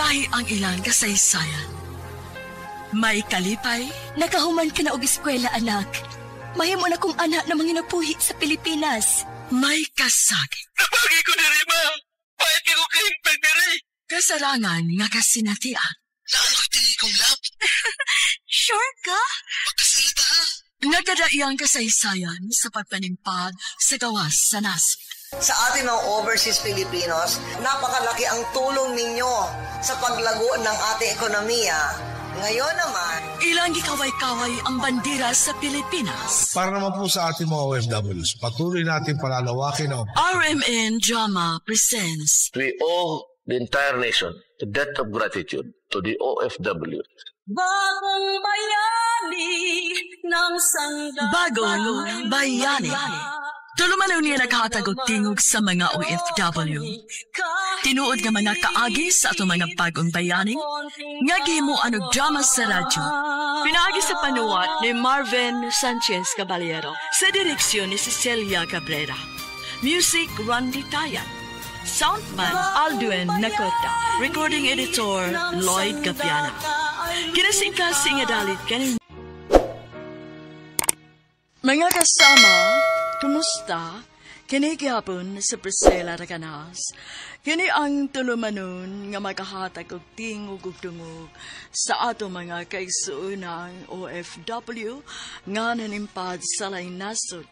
Lahi ang ilang kasaysayan. May kalipay, Nakahuman ka na og eskwela, anak. Mahimo na kong anak na manginabuhi sa Pilipinas. May kasagit. Napagi ko diri, ma. Pahit ko kahimpag diri. Kasarangan nga kasinatian. Naanoy tingi kong love. Sure ka? Makasalita ha. Nagkadaiyang kasaysayan sa pagpanimpag sa gawas sa nasod. Sa ating mga overseas Filipinos, napakalaki ang tulong ninyo sa paglago ng ating ekonomiya. Ngayon naman, Ilang gikaway-kaway ang bandera sa Pilipinas. Para naman po sa ating mga OFWs, patuloy natin palalawakin ang RMN Drama presents We owe the entire nation a debt of gratitude to the OFW. Bagong bayani ng sangga. Bagong Bayani. Tulumanon niya naghatag og tingog sa mga OFW. Tinuod nga mga kaagi sa atong mga bagong bayani nga gihimuan og drama sa radyo. Pinaagi sa panuwat ni Marvin Sanchez Caballero sa direksyon ni Cecilia Cabrera. Music, Randy Tayan. Soundman, Aldwin Nakota. Recording editor, Lloyd Gapiana. Kinasingkasing nga dalit kanin. Mga kasama, kumusta? Kini gihapon sa Priscilla Raganas. Kini ang tulumanon nga magahatag og tingog ug dungog sa ato mga kaigsuonang OFW nga nanimpad sa laing nasod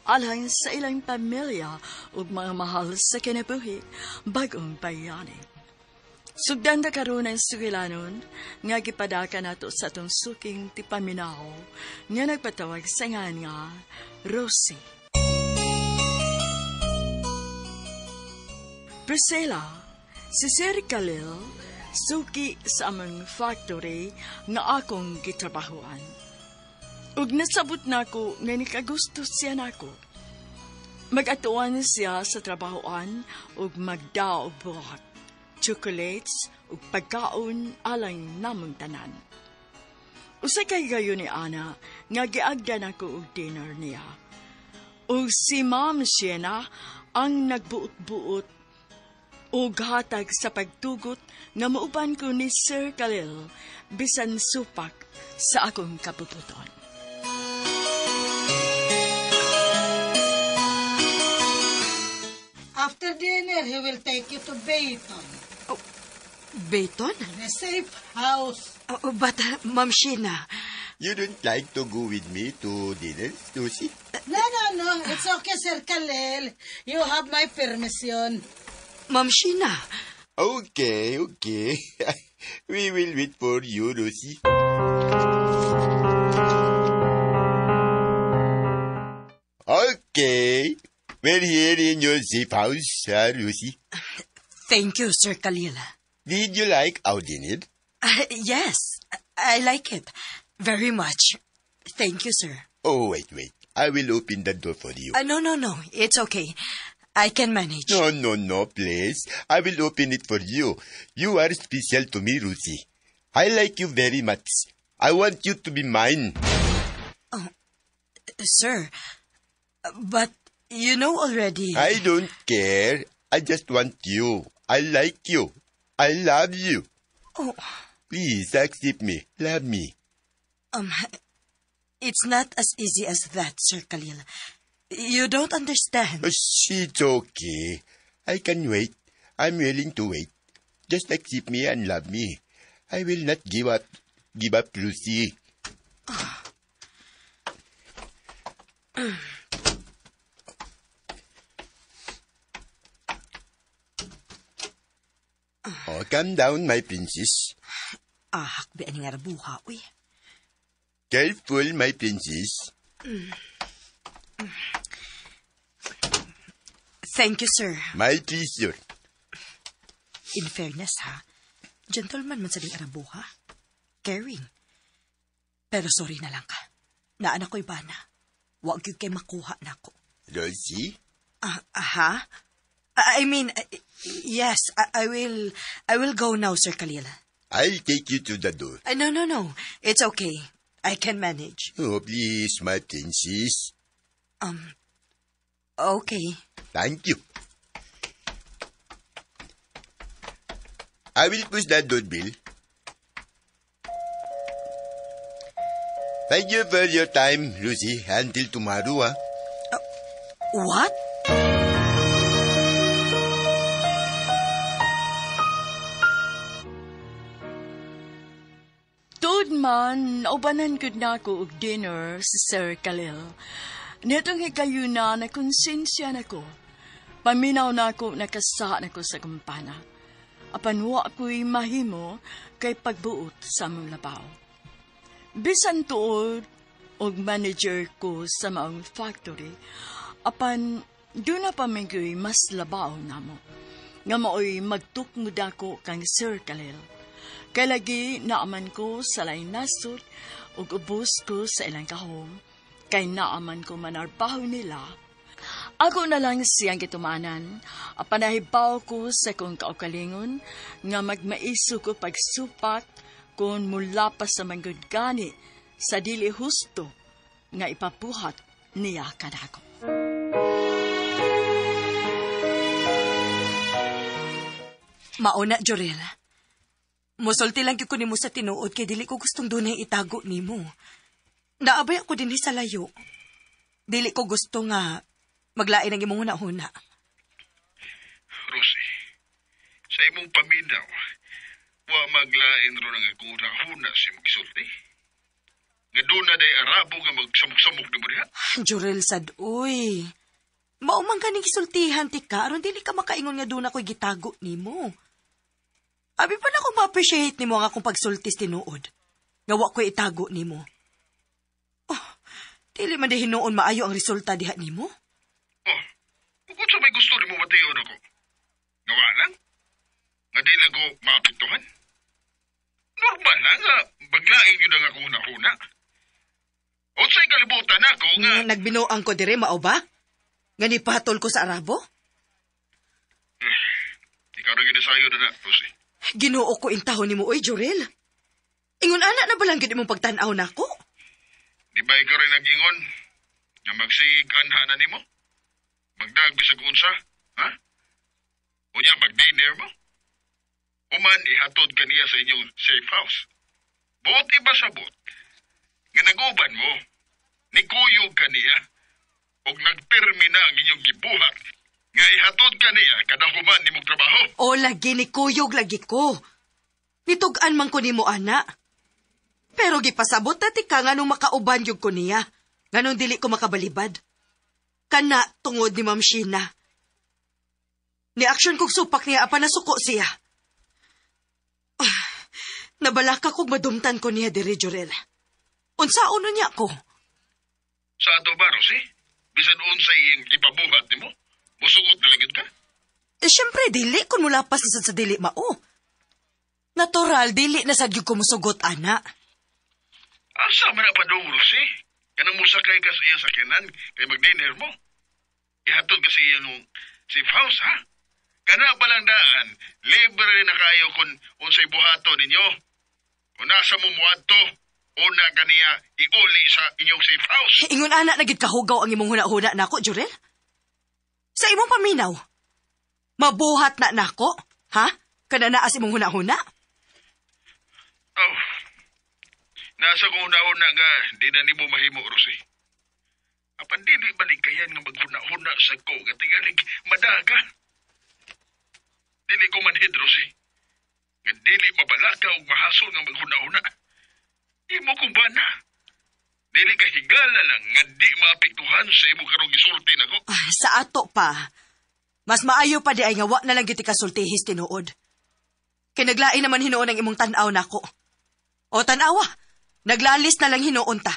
alang sa ilang pamilya ug mga mahal sa kinabuhi, bagong bayani. Sugdan ta karon ang sugilanon nga gipadaka nato sa atong suking tipaminaw nga nagpatawag sa ngan nga Rosie. Priscilla, si Sir Khalil, suki sa among factory nga akong gitrabahuan. Ug nasabot nako nga nikagusto siya nako. Mag-atuan siya sa trabahoan ug magdao og buhat, chocolates ug pagkaon alang namong tanan. Usa kay gayon ni Ana nga giagda nako og dinner niya. Ug si Ma'am Siena ang nagbuot-buot ug hatag sa pagtugot nga mauban ko ni Sir Khalil bisan supak sa akong kabubuton. After dinner, he will take you to Bayton. Bayton? The safe house. Oh, but, Ma'am Sheena, You don't like to go with me to dinner, Lucy? No. It's okay, Sir Khalil. You have my permission. Ma'am Sheena, Okay. We will wait for you, Lucy. Okay. We're here in your safe house, Lucy. Thank you, Sir Khalil. Did you like our dinner? Yes, I like it very much. Thank you, sir. Oh, wait, wait. I will open the door for you. No. It's okay. I can manage. No, please. I will open it for you. You are special to me, Lucy. I like you very much. I want you to be mine. Sir, but you know already. I don't care. I just want you. I like you. I love you. Oh, Please accept me. Love me. It's not as easy as that, Sir Khalil. You don't understand. Oh, it's okay. I can wait. I'm willing to wait. Just accept me and love me. I will not give up. Give up, Lucy. Oh, calm down, my princess. Ahak ba ani nga rabuha, uy. Careful, my princess. Thank you, sir. My pleasure. In fairness, ha? Gentleman man sa ding arabuha. Caring. Pero sorry na lang ka. Naan ako'y bana. Wag gyud kay makuha nako. Rosie? Ah, ha? I mean, yes, I will go now, Sir Khalil. I'll take you to the door. No. It's okay. I can manage. Oh, please, my princess. Okay. Thank you. I will push that doorbell. Thank you for your time, Lucy. Until tomorrow, ah. What? Tuod man, naubanan gud nako og dinner si Sir Khalil. Nitong higayuna na konsensya nako. Paminaw nako nakasa nako sa kampana. Apan wa ko'y mahimo kay pagbuot sa among labaw. Bisan tuod og manager ko sa maong factory, apan doon na pa minggoy mas labaw namo. Nga maoy magtukmod ako kang Sir Khalil. Kay lagi naaman ko sa laing nasod ug ubos ko sa ilang kahom, kay naaman ko manarbaho nila. Ako na lang siyang gitumanan, apan nahibaw ko sa kong kaugalingon nga magmaiso ko pagsupak kung mula pa sa manggod gani sa dili husto nga ipapuhat niya kanako. Mauna, Jorel. Musulti lang gyud ko nimo sa tinuod kay dili ko gustong dunay itago nimo. Naabay ako dinhi sa layo. Dili ko gusto nga maglain ang imong hunahuna. Rosie, sa imong paminaw, wa maglain ron ang akong hunahuna sa imong gisulti. Nga doon na day Arabo nga magsamok-samok nimo diha. Jorel sad, uy. Mao man kaning gisultihan ti ka, aron dili ka makaingon nga doon ako'y gitago nimo. Abi pa na akong ma-appreciate nimo ang akong pagsultis tinuod. Nga wa ko'y itago nimo. Oh, dili man di hinuon maayo ang resulta diha nimo. Oh, kung sa may gusto nimo matiyon ako. Nga wa lang? Nga di lang ko maapektuhan? Normal lang nga baglain yun ang akong hunahuna. Unsay kalibutan ako nga... Nagbinuang ko dire, mao ba? Nga nipatol ko sa Arabo? Ikaw na ginasayo na na, Rosie. Ginoo ko intahon nimo, oy, Jorel. Ingon ana na ba lang gyud imong pagtan-aw nako? Di ba ikaw rin nag-ingon? Nga magsigig anha na nimo? Magdag bisag unsa? Ha? Unya mag-dinner mo? Uman ihatod kaniya sa inyong safe house. Buot iba sa buot. Nga nag-uban mo, nikuyog kaniya. Og nagpirmi na ang inyong gibuhat. Nga ihatod kaniya kada human nimong trabaho. O lagi ni kuyog lagi ko. Nitug-an man ko nimo ana. Pero gipasabot na ti ka nganong makauban gyud ko niya. Nganong dili ko makabalibad. Kana tungod ni Ma'am Sheena. Ni aksyon kog supak niya apan nasuko siya. Ah, nabalaka kog madumtan ko niya diri, Jorel. Unsa uno niya ko? Sa ato ba, Rosie? Bisan unsay iyang ipabuhat nimo? Musugot na lang yun ka? Eh, siyempre, dili kun mulapas na sad sa dili mao. Natural, dili na sad gyud ko musugot, ana. Asa man na padong, Rosie? Kanang musakay ka sa iyang sakyanan kay mag-dinner mo. Ihatod ka sa iyang safe house, ha? Kana pa lang daan, libre na kayo kung unsay buhato ninyo. Kung nasa mo muadto, una kaniya iuli sa inyong safe house. Ingon ana na gyud kahugaw ang imong huna-huna nako, Jorel. Sa imong paminaw, mabuhat na nako, ha? Kana naa sa imong huna-huna? Oh, nasa kong huna-huna nga, di na nimo mahimo, Rosie. Apan dili baligkayan nga maghuna-huna sa ko, nga tingalig madaga. Dili ko manhid, Rosie. Nga dili mabalaka og mahasol nga maghuna-huna. Imo kong bana. Dili ka higala lang nga di maapektuhan sa imo karong gisulti nako. Ah, sa ato pa, mas maayo pa di ay nga wa na lang gyud kasultihis tinuod. Kay naglain naman hinuon ang imong tan-aw nako. O tan-awa, naglalis na lang hinuon ta.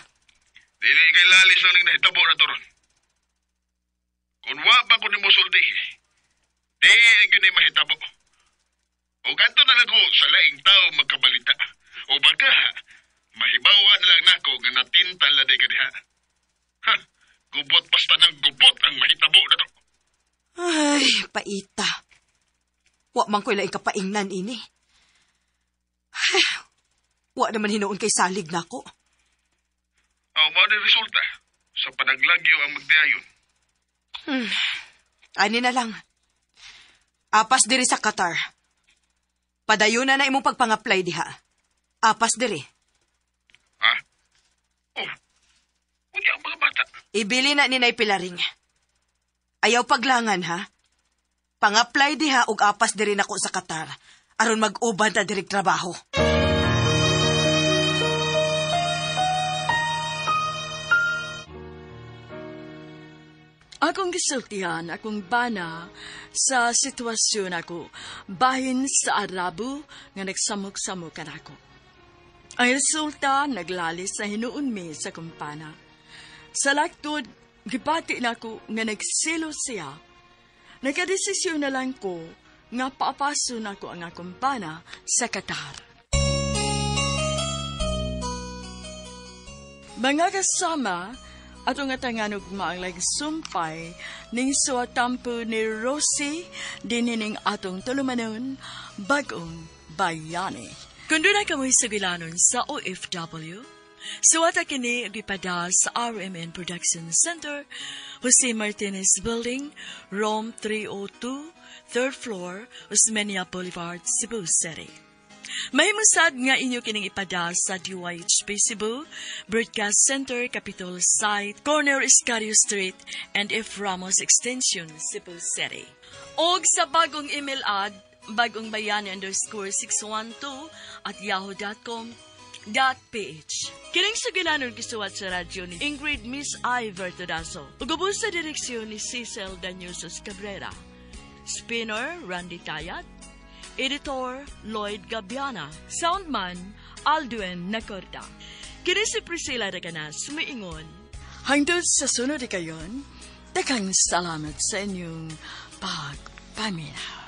Dili kay lalis lang ning nahitabo na toron. Kung wa ba ko nimo sultihi, di gyud ni mahitabo. O kadto na lang ko sa laing tao magkabalita. O baka mahibawan lang nako nga natintal na day ka diha. Ha, gubot basta ng gubot ang mahitabo na to. Ay, paita. Wa man ko'y laing kapaingnan ini. Ay, wa naman hinuon kay salig nako. Ang mao ni resulta sa panaglagyo ang magdiayon. Ani na lang. Apas diri sa Qatar. Padayon na na imong pagpang-apply diha. Apas diri. Ha? Oh, unya ang mga bata. Ibili na ni Nay Pilaring. Ayaw paglangan, ha? Pang-apply diha og apas diri nako sa Qatar. Aron mag-uban ta diri trabaho. Akong gisultihan akong bana sa sitwasyon ako bahin sa Arabo nga nagsamok-samok kanako. Ang resulta naglalis sa hinuon mi sa kumpana. Sa laktod, gibati nako nga nagsilo siya. Nagkadesisyon na lang ko nga paapaso nako ang akong bana sa Qatar. Mga kasama, atong atangan ugma ang nagsumpay ning suwatampo ni Rosie dinining atong tulumanon, Bagong Bayani. Kung doon na kamoy sugilanon sa OFW, suwata kini gipada sa RMN Production Center, Jose Martinez Building, Room 302, 3rd floor, Osmeña Boulevard, Cebu City. Mahimusad nga inyo kining ipada sa DYHP Cebu, Broadcast Center, Capitol Site, Corner Escario Street, and F. Ramos Extension, Cebu City. Og sa bagong email ad, bagongbayani_612@yahoo.com.ph. Kining sugilanon gisuwat sa radyo ni Ingrid Miss I. Vertudaso. Ug ubos sa direksyon ni Cecil Danyusos Cabrera. Spinner, Randy Tayat. Editor, Lloyd Gabiana. Soundman, Aldwin Nacorda. Kini si Priscilla Reganas, sumiingon. Hangtod sa sunod kayon, daghang salamat sa inyong pagpaminaw.